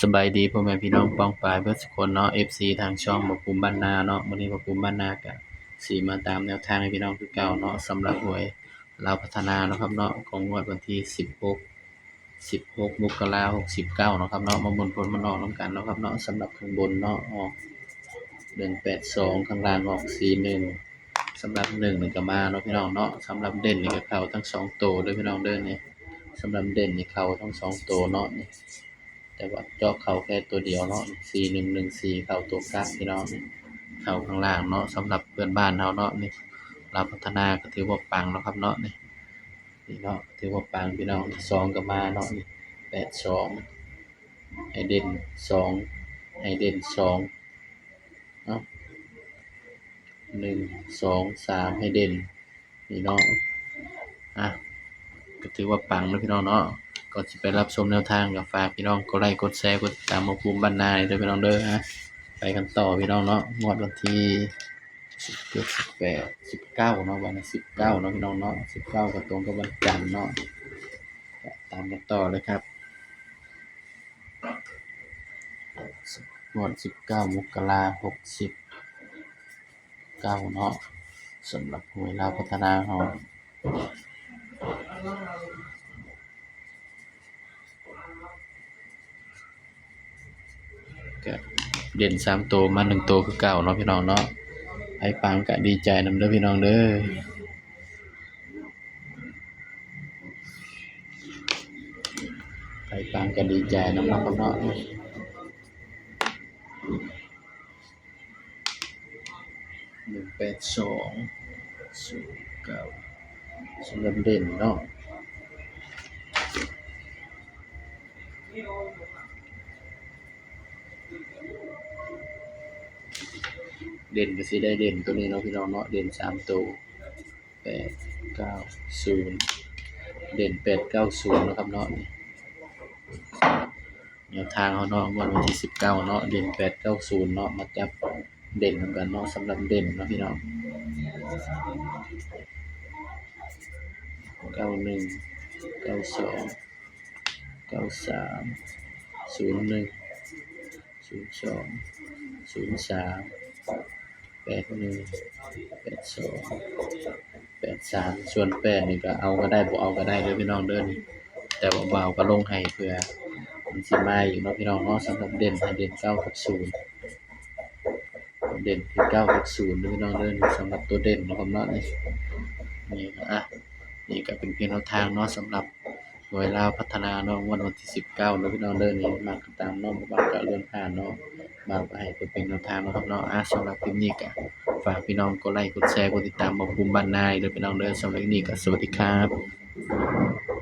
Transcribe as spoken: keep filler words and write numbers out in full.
สบายดีพ่อแม่พี่น้องป้องปายเบิดสุคนเนาะ เอฟซี ทางช่องบ่าวภูมิบ้านนาเนาะ มื้อนี้บ่าวภูมิบ้านนาก็สิมาตามแนวทางให้พี่น้องคือเก่าเนาะ สำหรับหวยลาวพัฒนาเนาะครับเนาะ ของงวดวันที่สิบหก สิบหก มกราคม หกสิบเก้าเนาะครับเนาะ มาบนผลมานอกนำกันเนาะครับเนาะ สำหรับข้างบนเนาะ ออก หนึ่งแปดสอง ข้างล่างออก สี่หนึ่ง สำหรับหนึ่งนี่ก็มาเนาะพี่น้องเนาะ สำหรับเด่นนี่ก็เข้าทั้งสองตัวเด้อพี่น้องเด้อนี่ สำหรับเด่นนี่เข้าทั้งสองตัวเนาะนี่ แต่ว่าเจาะเข้าแค่ตัวเดียวเนาะ สี่หนึ่งหนึ่งสี่ เข้าตัวกลับพี่น้อง เข้าข้างล่างเนาะ สำหรับเพื่อนบ้านเฮาเนาะนี่ ลาวพัฒนาก็ถือว่าปังเนาะครับเนาะนี่ นี่เนาะ ถือว่าปังพี่น้อง สองก็มาเนาะนี่ แปดสอง ให้เด่นสอง ให้เด่นสอง เนาะ หนึ่ง สอง สาม ให้เด่น นี่เนาะ อ่ะ ก็ถือว่าปังเนาะพี่น้องเนาะ ก่อนสิไปรับชมแนวทางก็ฝากพี่น้องกดไลค์ กดแชร์ กดติดตามบ่าวภูมิบ้านนาเด้อพี่น้องเด้อ อ่ะ ไปกันต่อพี่น้องเนาะ งวดวันที่สิบเจ็ด สิบแปด สิบเก้าเนาะ วันที่สิบเก้าเนาะพี่น้องเนาะ สิบเก้าก็ตรงกับวันจันทร์เนาะ ตามกันต่อเลยครับ งวดสิบเก้า มกราคม หกสิบเก้าเนาะ สำหรับหวยลาวพัฒนาเฮา ก็เด่นสามตัวมาหนึ่งตัวคือเก่าเนาะพี่น้องเนาะ ไผปังก็ดีใจนำเด้อพี่น้องเด้อ ไผปังก็ดีใจนำเนาะครับเนาะ หนึ่งแปดสอง ศูนย์เก้า สำหรับเด่นเนาะ เด่นก็สิได้เด่นตัวนี้เนาะพี่น้องเนาะ เด่นสามตัว แปดเก้าศูนย์ เด่นแปดเก้าศูนย์เนาะครับเนาะ นี่ แนวทางเฮาเนาะ งวดวันที่สิบเก้าเนาะ เด่นแปดเก้าศูนย์เนาะ มาจับเด่นนำกันเนาะ สำหรับเด่นเนาะพี่น้อง เก้าหนึ่ง เก้าสอง เก้าสาม ศูนย์หนึ่ง ศูนย์สอง ศูนย์สาม แปดหนึ่ง แปดสอง แปดสาม ส่วนแปดนี่ก็เอาก็ได้ บ่เอาก็ได้เด้อพี่น้องเด้อนี่ แต่ว่าบ่เอาก็ลงให้เผื่อมันสิมาอีกเนาะพี่น้องเนาะ สำหรับเด่นให้เด่นเก้ากับศูนย์ เด่นคือเก้ากับศูนย์เด้อพี่น้องเด้อนี่ สำหรับตัวเด่นเนาะครับเนาะนี่ นี่ก็ อ่ะ นี่ก็เป็นเพียงแนวทางเนาะ สำหรับหวยลาวพัฒนาเนาะ งวดวันที่สิบเก้าเนาะพี่น้องเด้อนี่ มักก็ตามเนาะ บ่มักก็เลื่อนผ่านเนาะ บ่าวก็ให้เพื่อเป็นแนวทางเนาะครับเนาะ อ่ะ สำหรับคลิปนี้ก็ฝากพี่น้องกดไลค์ กดแชร์ กดติดตามบ่าวภูมิบ้านนาเด้อพี่น้องเด้อ สำหรับคลิปนี้ก็สวัสดีครับ